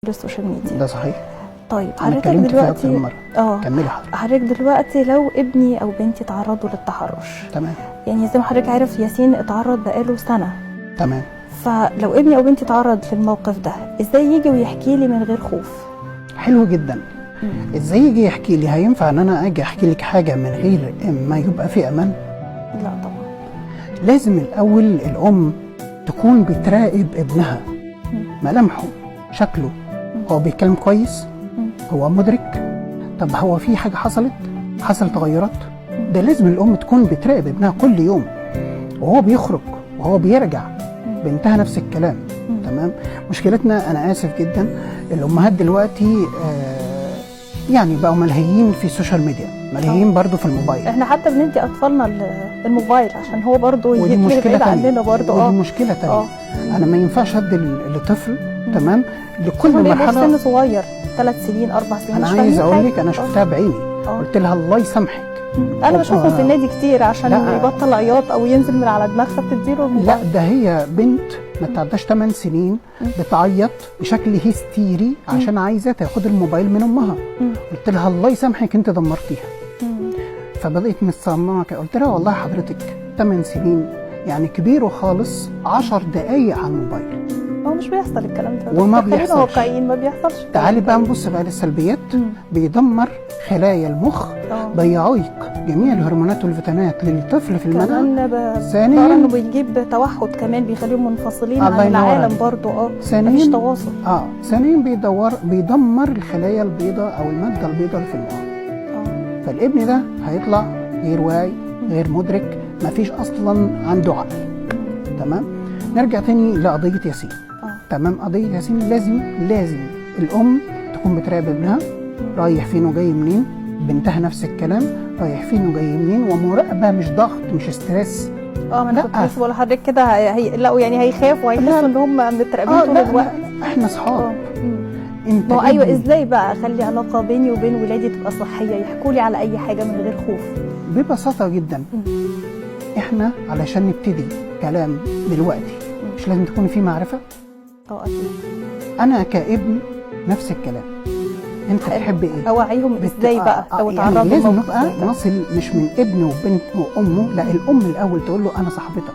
ال social media. ده صحيح. طيب انا حضرتك اتكلمت فيها اكتر من دلوقتي مرة. كملي حضرتك. حضرتك دلوقتي لو ابني او بنتي تعرضوا للتحرش، تمام. يعني زي ما حضرتك عارف ياسين اتعرض بقاله سنة. تمام. فلو ابني او بنتي اتعرض للموقف ده، ازاي يجي ويحكي لي من غير خوف؟ حلو جدا. ازاي يجي يحكي لي؟ هينفع ان انا اجي احكي لك حاجة من غير ما يبقى في امان؟ لا طبعا. لازم الاول الام تكون بتراقب ابنها، ملامحه، شكله، هو بيتكلم كويس، هو مدرك، طب هو في حاجة حصلت، حصل تغيرات. ده لازم الام تكون بتراقب ابنها كل يوم، وهو بيخرج وهو بيرجع. بنتها نفس الكلام. تمام. مشكلتنا، انا اسف جدا، الامهات دلوقتي يعني بقوا ملهيين في ال social media، ملهيين برضو في الموبايل. احنا حتى بندي اطفالنا الموبايل عشان هو برضه ودي يتلهي مشكلة بعيد تانية. عننا برضه. ودي مشكلة تانية. انا ما ينفعش ادي لطفل، تمام، لكل خصوصاً بيبقوا في مرحلة. سن صغير، 3 سنين، 4 سنين، انا مش عايز فاهمين اقول حاجة. لك انا شفتها بعيني. قلت لها الله يسامحك. انا بشوفهم في النادي كتير، عشان لا. يبطل عياط او ينزل من على دماغها بتديله الموبايل. لا، ده هي بنت ما تعداش 8 سنين بتعيط بشكل هستيري عشان عايزه تاخد الموبايل من امها. قلت لها الله يسامحك، انت دمرتيها. فبدات متصممه كده. قلت لها والله حضرتك 8 سنين يعني كبير وخالص، 10 دقايق على الموبايل. هو مش بيحصل الكلام ده. وما خلينا بيحصلش. واقعيين، ما بيحصلش الكلام تعالي ده. بقى نبص بقى للسلبيات. بيدمر خلايا المخ، بيعيق جميع الهرمونات والفيتامينات للطفل في المناعة. كمان ثانياً، بقرا انه بيجيب توحد كمان، بيخليهم منفصلين الله عن ينور العالم عليك. برضه. مفيش ثانيا تواصل. ثانيا بيدمر الخلايا البيضاء او المادة البيضاء اللي في المخ. فالابن ده هيطلع غير واعي، غير مدرك، مفيش اصلا عنده عقل. تمام. نرجع تاني لقضيه ياسين. تمام. قضية ياسين لازم الام تكون بتراقب ابنها، رايح فين وجاي منين. بنتها نفس الكلام، رايح فين وجاي منين، ومراقبة مش ضغط، مش stress. اه، ما انا لا. كنت لسه بقول لحضرتك كده، هيقلقوا يعني، هيخافوا، هيحسوا لا. ان هم متراقبين طول لا، الوقت. لا، احنا اصحاب. انت ما هو ايوه، ابني. ازاي بقى اخلي علاقة بيني وبين ولادي تبقى صحيه، يحكوا لي على اي حاجة من غير خوف؟ ببساطة جدا، احنا علشان نبتدي كلام دلوقتي مش لازم تكون في معرفة؟ اه اكيد. انا كابن نفس الكلام، انت بتحب ايه؟ اوعيهم ازاي بقى لو يعني اتعرضوا لازم لموقف نبقى زي ده؟ نصل مش من ابن وبنت وامه، لا، الام الاول تقول له انا صاحبتك،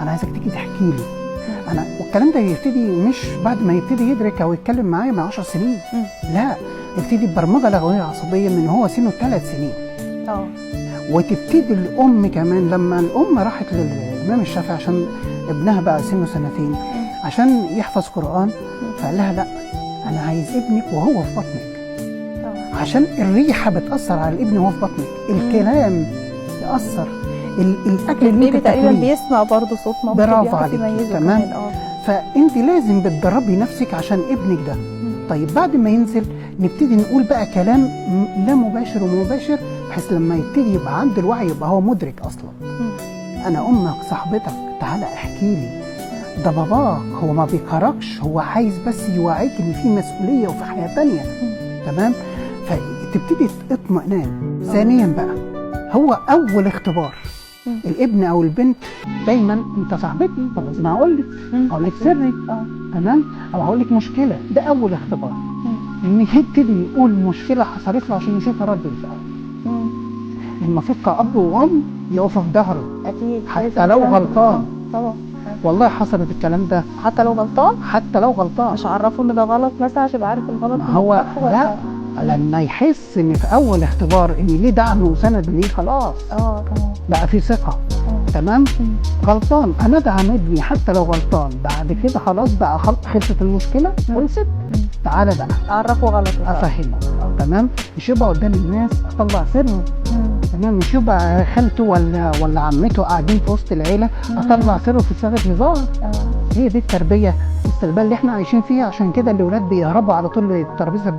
انا عايزك تيجي تحكي لي انا. والكلام ده يبتدي مش بعد ما يبتدي يدرك او يتكلم معايا من 10 سنين، لا، يبتدي ببرمجه لغوية عصبية من هو سنة 3 سنين. وتبتدي الام كمان. لما الام راحت للامام الشافعي عشان ابنها بقى سنة سنتين عشان يحفظ قران، فقال لها لا، انا عايز ابنك وهو في بطنك، عشان الريحة بتاثر على الابن وهو في بطنك، الكلام ياثر، الاكل اللي ال baby انت تقريبا بتاكليه. بيسمع برضه صوت مامته، برافو بيعرف عليكي. يميزه. تمام. كمان. فانت لازم بتدربي نفسك عشان ابنك ده. طيب بعد ما ينزل نبتدي نقول بقى كلام لا مباشر ومباشر، بحيث لما يبتدي يبقى عنده الوعي يبقى هو مدرك اصلا. انا امك صاحبتك، تعالى احكي لي. ده باباك، هو ما بيكرهكش، هو عايز بس يوعيك ان في مسؤولية وفي حياة تانية. تمام. فتبتدي اطمئنان. ثانيا بقى هو اول اختبار الابن او البنت دايما، انت صاحبتي طب لازم اقول لك، اقول لك سري، تمام، او هقول لك مشكله. ده اول اختبار، ان يبتدي يقول مشكلة حصلت له عشان يشوف رد الفعل. المفروض كأب وأم يقفوا في ظهره. اكيد. حتى لو غلطان. طبعا. والله حصلت الكلام ده. حتى لو غلطان؟ حتى لو غلطان. مش عرفه ان ده غلط مثلا عشان يبقى عارف الغلط ما من هو الصح ولا؟ لا، لما يحس ان في اول اختبار ان ليه دعم وسند ليه، خلاص بقى في ثقه. تمام. غلطان، انا ادعم ابني حتى لو غلطان. بعد كده خلاص بقى خلصت المشكله، خلصت، تعالى بقى اعرفه غلط. افهمه. تمام. مش يبقى قدام الناس اطلع سره. تمام. مش يبقى خالته ولا عمته قاعدين في وسط العيلة اطلع سره في صيغة هزار. هي دي التربية السلبية اللي احنا عايشين فيها، عشان كده الاولاد بيهربوا على طول للترابيزه.